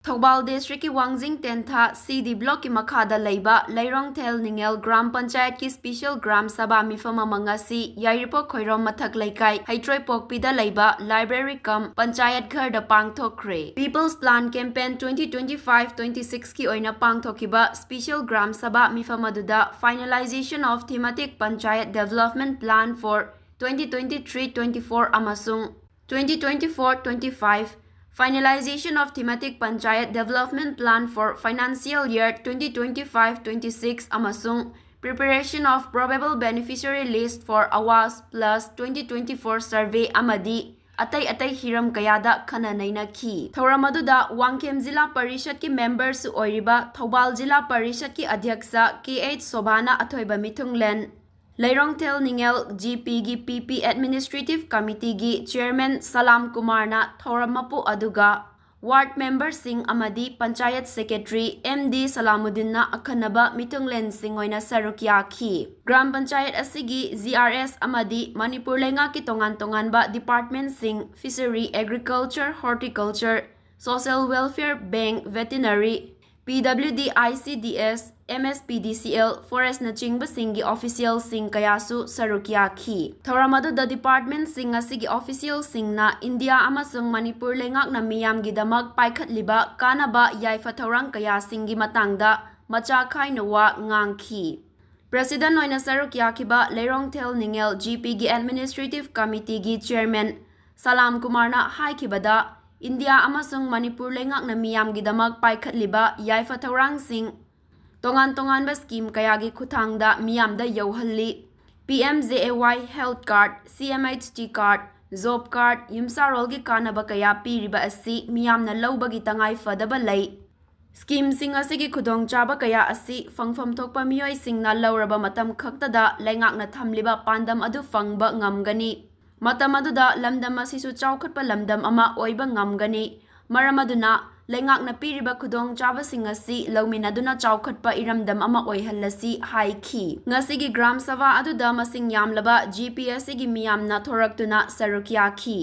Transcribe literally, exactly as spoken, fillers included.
ꯊꯧꯕꯥꯜ ꯗꯤꯁꯇ꯭ꯔꯤꯛꯀꯤ ꯋꯥꯡꯖꯤꯡ ꯇꯦꯟꯊꯥ ꯁꯤ ꯗꯤ ꯕ꯭ꯂꯣꯛꯀꯤ ꯃꯈꯥꯗ ꯂꯩꯕ ꯂꯩꯔꯣꯡꯊꯦꯜ ꯅꯤꯡꯉꯦꯜ ꯒ꯭ꯔꯥꯝ ꯄꯟꯆꯥꯌꯠꯀꯤ ꯁ꯭ꯄꯤꯁꯦꯜ ꯒ꯭ꯔꯥꯝ ꯁꯚꯥ ꯃꯤꯐꯝ ꯑꯃ ꯉꯁꯤ ꯌꯥꯏꯔꯤꯄꯣꯛ ꯈꯣꯏꯔꯣꯝ ꯃꯊꯛ ꯂꯩꯀꯥꯏ ꯍꯩꯇ꯭ꯔꯣꯏꯄꯣꯛꯄꯤꯗ ꯂꯩꯕ ꯂꯥꯏꯕ꯭ꯔꯦꯔꯤ ꯀꯝ panchayat ꯘꯔꯗ ꯄꯥꯡꯊꯣꯛꯈ꯭ꯔꯦ꯫ People's Plan Campaign twenty twenty-five twenty-six ꯀꯤ ꯑꯣꯏꯅ ꯄꯥꯡꯊꯣꯛꯈꯤꯕ ꯁ꯭ꯄꯤꯁꯦꯜ ꯒ꯭ꯔꯥꯝ ꯁꯚꯥ ꯃꯤꯐꯝ ꯑꯗꯨꯗ Finalization of Thematic Panchayat Development Plan for twenty twenty-three twenty-four ꯑꯃꯁꯨꯡ twenty twenty-four twenty-five, Finalization of Thematic Panchayat Development Plan for Financial Year twenty twenty-five twenty-six ꯑꯃꯁꯨꯡ Preparation of Probable Beneficiary List for Awas Plus twenty twenty-four Survey ꯑꯃꯗꯤ ꯑꯇꯩ ꯑꯇꯩ ꯍꯤꯔꯝ ꯀꯌꯥꯗ ꯈꯟꯅ ꯅꯩꯅꯈꯤ꯫ ꯊꯧꯔꯝ ꯑꯗꯨꯗ ꯋꯥꯡꯈꯦꯝ ꯖꯤꯂꯥ ꯄꯔꯤꯁꯠꯀꯤ ꯃꯦꯝꯕꯔꯁꯨ ꯑꯣꯏꯔꯤꯕ ꯊꯧꯕꯥꯜ ꯖꯤꯂꯥ ꯄꯔꯤꯁꯠꯀꯤ ꯑꯙ꯭ꯌꯛꯁ ꯀꯦ ꯑꯩꯆ ꯁꯣꯚꯥꯅ ꯑꯊꯣꯏꯕ ꯃꯤꯊꯨꯡꯂꯦꯟ, ꯂꯩꯔꯣꯡꯊꯦꯜ ꯅꯤꯡꯉꯦꯜ ꯖꯤ ꯄꯤꯒꯤ ꯄꯤ ꯄꯤ ꯑꯦꯗꯃꯤꯅꯤꯁꯇ꯭ꯔꯦꯇꯤꯚ ꯀꯃꯤꯇꯤꯒꯤ ꯆꯤꯌꯔꯃꯦꯟ ꯁꯂꯥꯝ ꯀꯨꯃꯥꯔꯅ ꯊꯧꯔꯝ ꯃꯄꯨ ꯑꯗꯨꯒ ꯋꯥꯔꯗ ꯃꯦꯝꯕꯔꯁꯤꯡ ꯑꯃꯗꯤ ꯄꯟꯆꯥꯌꯠ ꯁꯦꯀ꯭ꯔꯦꯇꯔꯤ ꯑꯦꯝ ꯗꯤ ꯁꯂꯥꯃꯨꯗꯤꯟꯅ ꯑꯈꯟꯅꯕ ꯃꯤꯊꯨꯡꯂꯦꯟꯁꯤꯡ ꯑꯣꯏꯅ ꯁꯔꯨꯛ ꯌꯥꯈꯤ꯫ ꯒ꯭ꯔꯥꯝ ꯄꯟꯆꯥꯌꯠ ꯑꯁꯤꯒꯤ ꯖꯤ ꯑꯥꯔ ꯑꯦꯁ ꯑꯃꯗꯤ ꯃꯅꯤꯄꯨꯔ ꯂꯩꯉꯥꯛꯀꯤ ꯇꯣꯉꯥꯟ ꯇꯣꯉꯥꯟꯕ ꯗꯤꯄꯥꯔꯠꯃꯦꯟꯠꯁꯤꯡ, fishery, agriculture, horticulture, social welfare, bank, veterinary, P W D, I C D S, M S P D C L, ꯐꯣꯔꯦꯁꯅꯆꯤꯡꯕꯁꯤꯡꯒꯤ ꯑꯣꯐꯤꯁꯤꯌꯦꯜꯁꯤꯡ ꯀꯌꯥꯁꯨ ꯁꯔꯨꯛ ꯌꯥꯈꯤ꯫ ꯊꯧꯔꯝ ꯑꯗꯨꯗ ꯗꯤꯄꯥꯔꯠꯃꯦꯟꯠꯁꯤꯡ ꯑꯁꯤꯒꯤ ꯑꯣꯐꯤꯁꯤꯌꯦꯜꯁꯤꯡꯅ ꯏꯟꯗꯤꯌꯥ ꯑꯃꯁꯨꯡ ꯃꯅꯤꯄꯨꯔ ꯂꯩꯉꯥꯛꯅ ꯃꯤꯌꯥꯝꯒꯤꯗꯃꯛ ꯄꯥꯏꯈꯠꯂꯤꯕ ꯀꯥꯟꯅꯕ ꯌꯥꯏꯐ ꯊꯧꯔꯥꯡ ꯀꯌꯥꯁꯤꯡꯒꯤ ꯃꯇꯥꯡꯗ ꯃꯆꯥ ꯈꯥꯏꯅ ꯋꯥ ꯉꯥꯡꯈꯤ꯫ ꯄ꯭ꯔꯦꯁꯤꯗꯦꯟꯠ ꯑꯣꯏꯅ ꯁꯔꯨꯛ ꯌꯥꯈꯤꯕ ꯂꯩꯔꯣꯡꯊꯦꯜ ꯅꯤꯡꯉꯦꯜ ꯖꯤ ꯄꯤꯒꯤ ꯑꯦꯗꯃꯤꯅꯤꯁꯇ꯭ꯔꯦꯇꯤꯚ ꯀꯃꯤꯇꯤꯒꯤ ꯆꯤꯌꯔꯃꯦꯟ ꯁꯂꯥꯝ ꯀꯨꯃꯥꯔꯅ ꯍꯥꯏꯈꯤꯕꯗ, ꯏꯟꯗꯤꯌꯥ ꯑꯃꯁꯨꯡ ꯃꯅꯤꯄꯨꯔ ꯂꯩꯉꯥꯛꯅ ꯃꯤꯌꯥꯝꯒꯤꯗꯃꯛ ꯄꯥꯏꯈꯠꯂꯤꯕ ꯌꯥꯏꯐ ꯊꯧꯔꯥꯡꯁꯤꯡ, ꯇꯣꯉꯥꯟ ꯇꯣꯉꯥꯟꯕ ꯁ꯭ꯀꯤꯝ ꯀꯌꯥꯒꯤ ꯈꯨꯠꯊꯥꯡꯗ ꯃꯤꯌꯥꯝꯗ ꯌꯧꯍꯜꯂꯤ꯫ P M J A Y, health card, C M H T card, job card, ꯌꯨꯝꯁꯥꯔꯣꯜꯒꯤ ꯀꯥꯟꯅꯕ ꯀꯌꯥ ꯄꯤꯔꯤꯕ ꯑꯁꯤ ꯃꯤꯌꯥꯝꯅ ꯂꯧꯕꯒꯤ ꯇꯉꯥꯏ ꯐꯗꯕ ꯂꯩ꯫ ꯁ꯭ꯀꯤꯝꯁꯤꯡ ꯑꯁꯤꯒꯤ ꯈꯨꯗꯣꯡꯆꯥꯕ ꯀꯌꯥ ꯑꯁꯤ ꯐꯪꯐꯝ ꯊꯣꯛꯄ ꯃꯤꯑꯣꯏꯁꯤꯡꯅ ꯂꯧꯔꯕ ꯃꯇꯝ ꯈꯛꯇꯗ ꯂꯩꯉꯥꯛꯅ ꯊꯝꯂꯤꯕ ꯄꯥꯟꯗꯝ ꯑꯗꯨ ꯐꯪꯕ ꯉꯝꯒꯅꯤ꯫ ꯃꯇꯝ ꯑꯗꯨꯗ ꯂꯝꯗꯝ ꯑꯁꯤꯁꯨ ꯆꯥꯎꯈꯠꯄ ꯂꯝꯗꯝ ꯑꯃ ꯑꯣꯏꯕ ꯉꯝꯒꯅꯤ꯫ ꯃꯔꯝ ꯑꯗꯨꯅ ꯂꯩꯉꯥꯛꯅ ꯄꯤꯔꯤꯕ ꯈꯨꯗꯣꯡꯆꯥꯕꯁꯤꯡ ꯑꯁꯤ ꯂꯧꯃꯤꯟꯅꯗꯨꯅ ꯆꯥꯎꯈꯠꯄ ꯏꯔꯝꯗꯝ ꯑꯃ ꯑꯣꯏꯍꯜꯂꯁꯤ ꯍꯥꯏꯈꯤ꯫ ꯉꯁꯤꯒꯤ ꯒ꯭ꯔꯥꯝ ꯁꯚꯥ ꯑꯗꯨꯗ ꯃꯁꯤꯡ ꯌꯥꯝꯂꯕ ꯖꯤ ꯄꯤ ꯑꯁꯤꯒꯤ ꯃꯤꯌꯥꯝꯅ ꯊꯣꯔꯛꯇꯨꯅ ꯁꯔꯨꯛ ꯌꯥꯈꯤ꯫